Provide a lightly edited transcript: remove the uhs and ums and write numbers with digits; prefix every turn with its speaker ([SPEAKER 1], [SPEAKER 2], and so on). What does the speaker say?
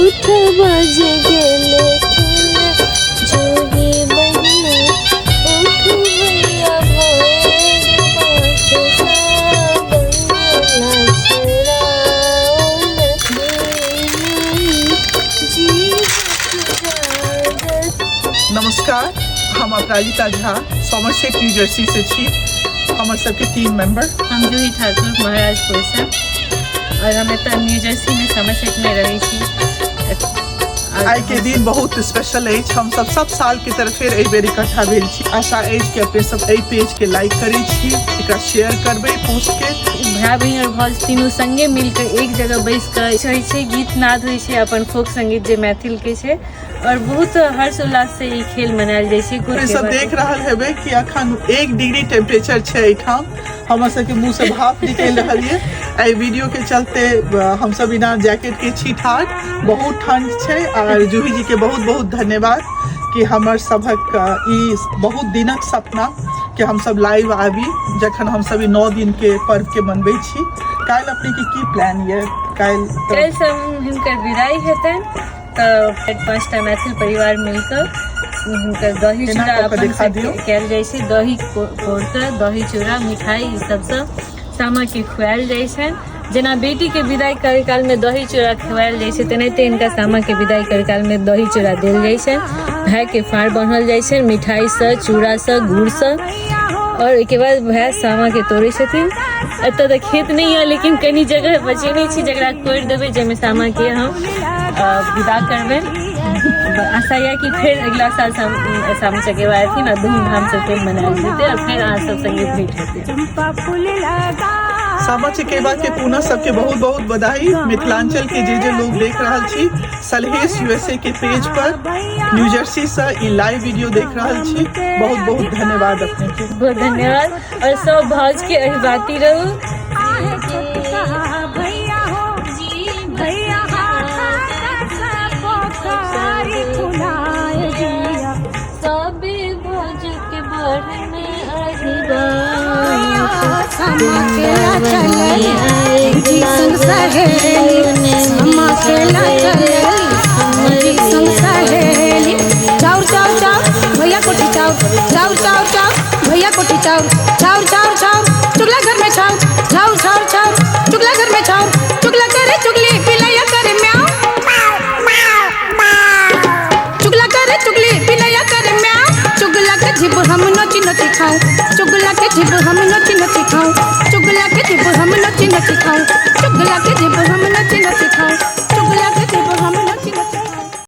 [SPEAKER 1] उठ बज गेल खेल जोगी बहिना उठ भैया भोर पास सावन नाच जीवक जागत।
[SPEAKER 2] नमस्कार, हम अपराजिता झा सॉमरसेट न्यू जर्सी से छी। हमर सबके 3 मेंबर।
[SPEAKER 3] हम जूही ठाकुर महाराजपुर से और हम एतऽ न्यू जर्सी में समरसेट में रहै छी।
[SPEAKER 2] आइ के दिन बहुत स्पेशल अछि। हम सब सब साल के तरह फेर एहि बेर इकट्ठा भेल छी। आशा अछि कि अपने सब एहि पेज के लाइक करै छी, एकरा शेयर करबै पोस्ट के।
[SPEAKER 3] भाय बहिन और भाउज तीनू संगे मिलके एक जगह बैस कऽ होइ छै, गीत नाद होइ छै, अपन फोक संगीत जे मैथिल के छै और बहुत हर्ष उल्लास से ई खेल मनायल जाइ छै।
[SPEAKER 2] अपने सब देख रहल हेबै कि अखन 1 डिग्री टेम्परेचर छै एहिठाम। हमर सबके मुँह से भाप निकलि रहल ये। एहि वीडियो के चलते हम सब बिना जैकेट के छी ठाढ़, बहुत ठंड छै। और जूही जी के बहुत बहुत धन्यवाद कि हमर सभक ई बहुत दिनक सपना कि हम सब लाइव आबी जखन हम सब ई 9 दिन के पर्व के मनबै छी। काल्हि अपने के की प्लान ये?
[SPEAKER 3] काल्हि सब हिनकर विदाई हेतनि तऽ 5टा मैथिल परिवार मिलकऽ हुनकर दही
[SPEAKER 2] केना
[SPEAKER 3] चूड़ा
[SPEAKER 2] कऽ कऽ
[SPEAKER 3] अपन
[SPEAKER 2] देखा
[SPEAKER 3] सबके
[SPEAKER 2] दियौ?
[SPEAKER 3] कयल जाइ छै। दही पौर कऽ दही चूड़ा मिठाई ई सबसँ सामा के खुआयल जाइ छनि। जेना बेटी के विदाई करे काल में दही चूड़ा खुआयल जाइ छै तेनाहिते हिनका सामा के विदाई करे काल में दही चूड़ा देल जाइ छनि। भाय के फाड़ बान्हल जाइ छनि मिठाई सँ, चूड़ा सँ, गुड़ सँ और ओहिके बाद भाय सामा के तोड़ै छथिन। एतऽ तऽ खेत नहि यऽ लेकिन कनी जगह बचेने छी जकरा कोड़ि देबै जाहिमे सामा के हम विदा करबै। आशा यऽ कि फेर अगिला साल सामा चकेवा एथिन आ धूमधाम से फेर मनायल जेतै और फेर अहाँ सब संगे भेंट हेतै।
[SPEAKER 2] सामा चकेवा के पुनः सबके बहुत बहुत बधाई। मिथिलांचल के जे जे लोग देख रहल छी सलहेश यूएसए के पेज पर न्यू जर्सी से ई लाइव वीडियो देख रहल छी, बहुत बहुत धन्यवाद अपने के।
[SPEAKER 3] बहुत धन्यवाद और सब भाउज के अहिबाती रहू।
[SPEAKER 4] सामा खेला चलली भौजी संग सहेली, सामा खेला चलली भौजी संग सहेली। चाउर चाउर चाउर भैया कोठी चाउर, चाउर चाउर चाउर भैया कोठी चाउर, चाउर चाउर चाउर चुगला घर में छाउर, चाउर चाउर चाउर चुगला घर में छाउर।